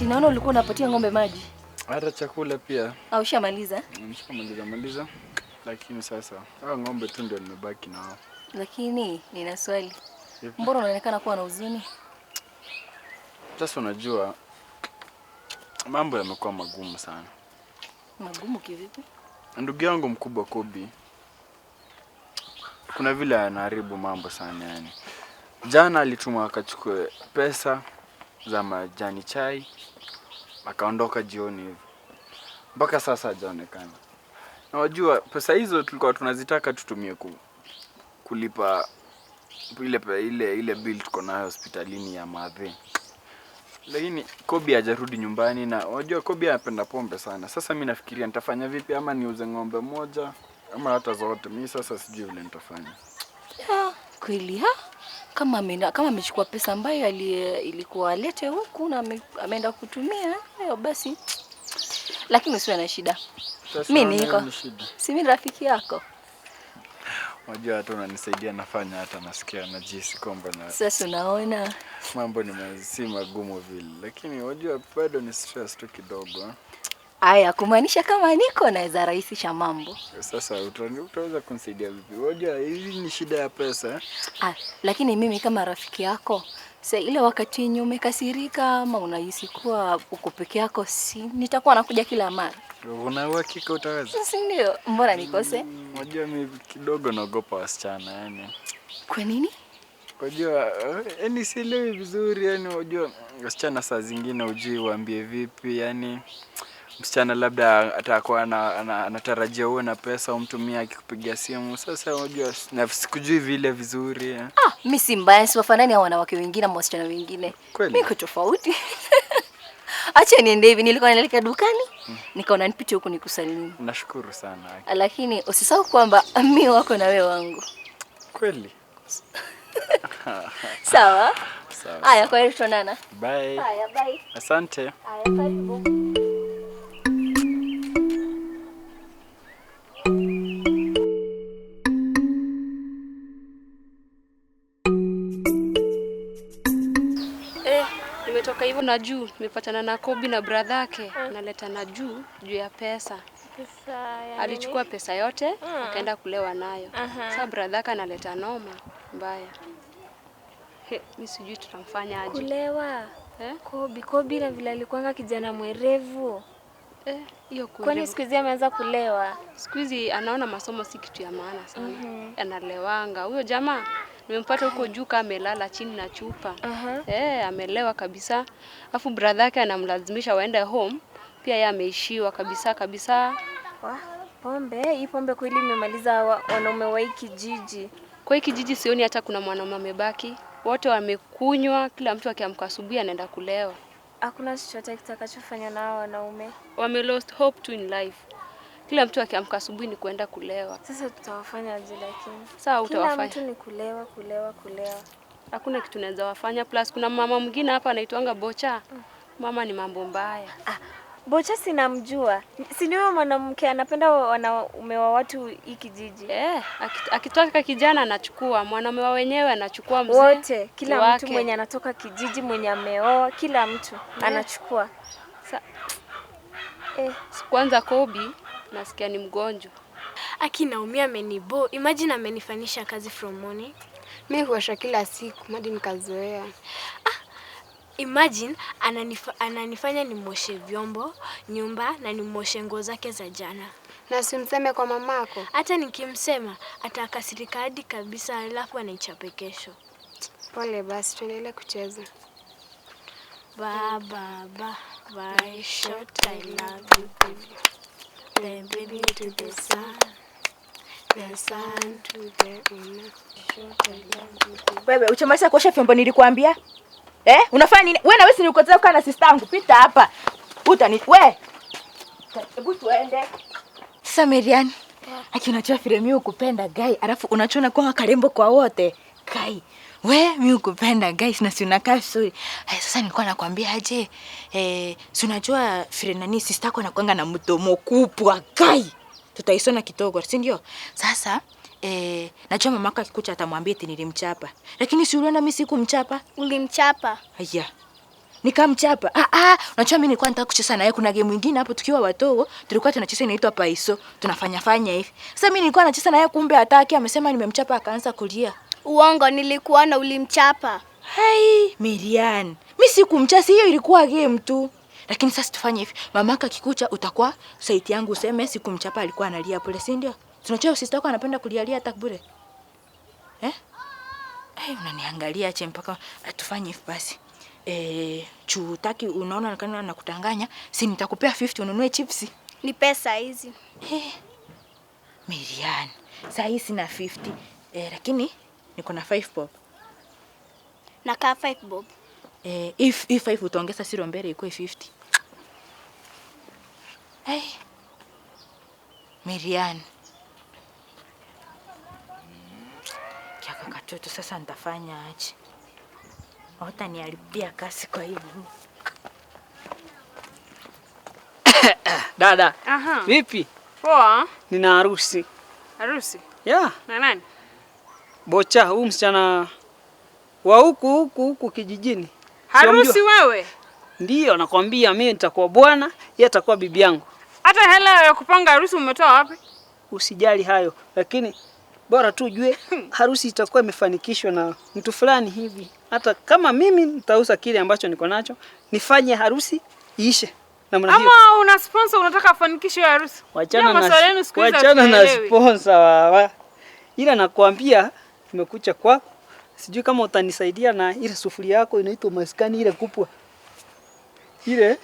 Sinaona ulikuwa unapatia ng'ombe maji. Hata chakula pia. Au ushamaliza? Nishamaliza maliza. Lakini sasa hao ng'ombe tu ndio nimebaki nao. Lakini nina swali. Mbona unaonekana kuwa na huzuni? Sasa unajua mambo yamekuwa magumu sana. Magumu kivipi? Ndugu yangu mkubwa Kobi kuna vile anaharibu mambo sana yani. Jana alitumwa akachukue pesa za majani chai, akaondoka jioni hivi. Mpaka sasa hajaonekana. Na wajua pesa hizo tulikuwa tunazitaka tutumie kulipa ile bill tuko nayo hospitalini ya madhe. Lakini Kobi hajarudi nyumbani na wajua Kobi anapenda pombe sana. Sasa mimi nafikiria nitafanya vipi, ama niuze ng'ombe moja ama hata zote. Mimi sasa sijui vile nitafanya. Kweli ha? Kama amechukua pesa ambayo ilikuwa alete huku na ameenda kutumia, hayo basi. Lakini usiwe na shida. Mimi niko. Si mimi rafiki yako. Unajua hata unanisaidia nafanya hata nasikia najihisi kwamba na sasa unaona mambo ni si magumu vile. Lakini unajua bado ni stress tu kidogo. Aya, kumaanisha kama niko naweza rahisisha mambo. Sasa utaweza kunisaidia vipi? Unajua hii ni shida ya pesa. Lakini mimi kama rafiki yako, sasa ile wakati yenye umekasirika ama unahisi kuwa uko peke yako, si nitakuwa nakuja kila mara. Una uhakika utaweza? Si ndio? Mbona nikose? Unajua mimi kidogo naogopa wasichana yani. Kwa nini? Unajua yani sielewi vizuri yani, unajua wasichana saa zingine hujui waambie vipi yani. Msichana labda atakuwa anatarajia uwe na pesa umtumie akikupigia simu. Sasa unajua sikujui vile vizuri. Mimi si mbaya, siwafanani na wanawake wengine ama wasichana wengine. Kweli? Mimi niko tofauti. Acha niende hivi, nilikuwa naelekea dukani, nikaona nipite huku nikusalimie. Nashukuru sana. Lakini usisahau kwamba mimi wako na wewe wangu. Kweli? Sawa? Sawa. Haya, kwa heri tuonana. Bye. Haya, bye. Asante. Haya, karibu. Nimetoka hivyo na juu, nimepatana na Kobi na brother yake, analeta na juu juu ya pesa. Pesa ya Alichukua nini? pesa yote, akaenda kulewa nayo. Sasa brother yake analeta noma mbaya. Mimi sijui tutamfanya aje. Kulewa. Eh? Kobi na vile alikuanga kijana mwerevu. Hiyo Kwani kuelewa. siku hizi ameanza kulewa? Siku hizi anaona masomo si kitu ya maana sana. Analewanga. Huyo jamaa nimempata huko juu kama amelala chini na chupa. Amelewa kabisa. Alafu brother yake anamlazimisha waende home. Pia yeye ameishiwa kabisa kabisa. Wah, pombe, hii pombe kweli imemaliza wanaume wa hii kijiji. Kwa hii kijiji sioni hata kuna mwanaume amebaki. Wote wamekunywa, kila mtu akiamka asubuhi anaenda kulewa. Hakuna chochote kitakachofanywa na hao wanaume. Wame lost hope to in life. Kila mtu akiamka asubuhi ni kuenda kulewa. Sasa tutawafanya aje lakini? Sawa, Kila utawafanya. mtu ni kulewa, kulewa, kulewa. Hakuna kitu naweza wafanya. Plus kuna mama mwingine hapa anaitwanga Bocha. Mama ni mambo mbaya. Bocha sinamjua. Si ni huyo mwanamke anapenda wanaume wa watu hii kijiji. Akitoka kijana anachukua, mwanaume wa wenyewe anachukua mzee. Wote, kila mtu wake. mwenye anatoka kijiji, mwenye ameoa, kila mtu anachukua. Kwanza Kobi nasikia ni mgonjwa. Aki naumia amenibo. Imagine amenifanisha kazi from morning. Mimi huosha kila siku hadi nikazoea. Imagine ananifanya nimwoshe vyombo, nyumba na nimwoshe nguo zake za jana. Na simseme kwa mamako? Hata nikimsema atakasirika hadi kabisa, alafu anaichape kesho. Pole basi, tuendelee kucheza. Ba ba ba bye short I love you baby. The baby to the sun. The sun to the moon. Short I love you baby. Wewe uchamalisha kuosha vyombo nilikuambia? Unafanya nini? Wewe na wewe si nilikuzoea kukaa na sister yangu. Pita hapa. Utani we. Hebu tuende. Sasa Marian, aki unajua vile mimi hukupenda guy, alafu unachona kwa karembo kwa wote. Kai. We mimi hukupenda guys na si unakaa vizuri. Hai, sasa nilikuwa nakwambia aje? Si unajua vile nani sister yako anakuanga na mdomo kubwa guy. Tutaisona kidogo, si ndio? Sasa najua mamako akikuja atamwambia eti nilimchapa. Lakini si uliona mimi sikumchapa? Ulimchapa? Haya. Nikamchapa. Unajua mimi nilikuwa nataka kucheza naye, kuna game nyingine hapo tukiwa watoto, tulikuwa tunacheza inaitwa paiso, tunafanya fanya hivi. Sasa mimi nilikuwa nacheza naye kumbe hataki, amesema nimemchapa akaanza kulia. Uongo, nilikuona ulimchapa. Hai, Miriam. Mimi sikumchapa, hiyo ilikuwa game tu. Lakini sasa tufanye hivi. Mamaka akikucha utakuwa saiti yangu useme sikumchapa alikuwa analia pole, si ndio? Tunajua sister yako anapenda kulialia hata bure. Eh? Eh, unaniangalia ache mpaka tufanye hivi basi. Chutaki unaona kana nakutanganya, si nitakupea 50 ununue chips. Ni pesa hizi. Miriam, saa hii sina 50. Lakini niko na 5 bob. Na kaa 5 bob. If 5 utaongeza 0 mbele ikuwe 50. Hey. Miriam. Kiaka katoto sasa nitafanya aje? Hawataniharibia kasi kwa hiyo. Dada. Aha. Vipi? Poa. Nina harusi. Harusi? Yeah. Na nani? Bocha, huyu msichana wa huku kijijini. Harusi wewe? Ndio, nakwambia mimi nitakuwa bwana, yeye atakuwa bibi yangu. Hata hela ya kupanga harusi umetoa wapi? Usijali hayo, lakini bora tu ujue harusi itakuwa imefanikishwa na mtu fulani hivi. Hata kama mimi nitauza kile ambacho niko nacho, nifanye harusi iishe. Namna hiyo. Ama una sponsor unataka afanikishe hiyo harusi? Wachana na sponsor wawa. Ila nakwambia nimekucha kwako. Sijui kama utanisaidia na ile sufuria yako inaitwa maskani ile kubwa. Ile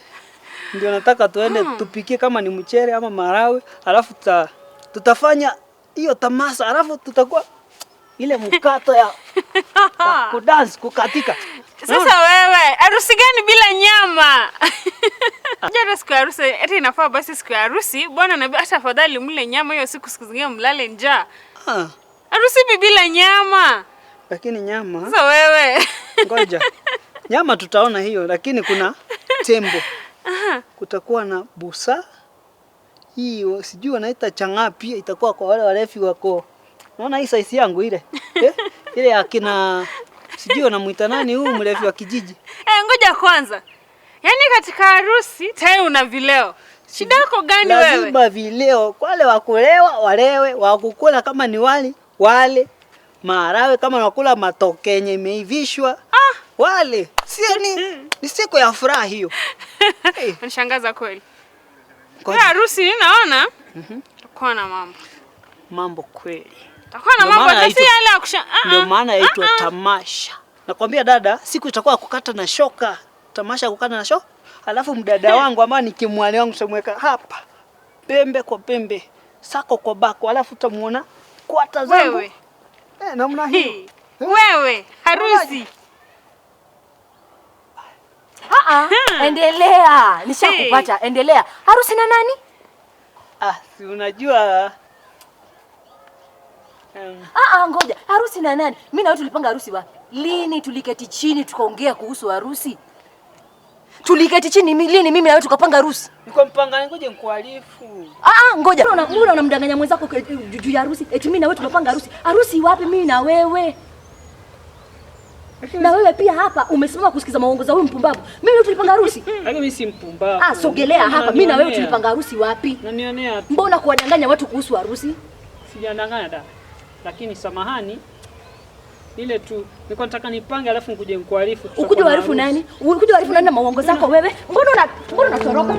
ndio nataka tuende tupikie kama ni mchere ama marawe, alafu tutafanya hiyo tamasa, alafu tutakuwa ile mkato ya kudance kukatika. Sasa wewe, harusi gani bila nyama? Unajua siku ya harusi hata inafaa basi siku ya harusi bwana na hata afadhali mle nyama hiyo siku zingine mlale njaa. Harusi bila nyama. Lakini nyama. Sasa wewe. Ngoja. Nyama tutaona hiyo, lakini kuna tembo. Kutakuwa na busa. Hii sijui wanaita chang'aa pia itakuwa kwa wale warefi wako. Unaona hii size yangu ile. Ile akina sijui wanamuita nani huyu mrefi wa kijiji. Ngoja kwanza. Yaani katika harusi tayari una vileo. Shida yako gani wewe? Lazima vileo. Kwa wale wakulewa walewe, wakukula kama ni wali, wale. Maharagwe kama nakula matoke yenye imeivishwa. Wale. Sio ni siku ya furaha hiyo. Hey. Unishangaza kweli. Kwa harusi ninaona tutakuwa na mambo. Mambo kweli. Tutakuwa na mambo hata si yale ya kusha. Ndio maana yaitwa tamasha. Nakwambia dada, siku itakuwa kukata na shoka. Tamasha kukata na shoka. Alafu mdada wangu ambaye ni kimwali wangu tutamweka hapa. Pembe kwa pembe, sako kwa bako, alafu utamuona kwata zangu. Wewe. Namna hiyo. Wewe, harusi. Endelea. Nishakupata. Endelea. Harusi na nani? Si unajua. Ngoja. Harusi na nani? Mimi na wewe tulipanga harusi wapi? Lini tuliketi chini tukaongea kuhusu harusi? Tuliketi chini lini mimi na wewe tukapanga harusi? Niko mpanga ngoje nikuarifu. Ngoja. Mbona unamdanganya mwenzako juu ya harusi? Eti mimi na wewe tumepanga harusi. Harusi wapi mimi na wewe? Na wewe pia hapa umesimama kusikiza maongo za huyu mpumbavu. Mimi na tulipanga harusi. Lakini mimi si mpumbavu. Sogelea hapa. Mimi na wewe tulipanga harusi wapi? Unanionea. Mbona kuwadanganya watu kuhusu harusi? Sijadanganya dada. Lakini samahani, ile tu nilikuwa nataka nipange alafu nikuje nikuarifu. Ukuje uarifu nani? Ukuje uarifu nani na maongo zako wewe? Mbona unatoroka?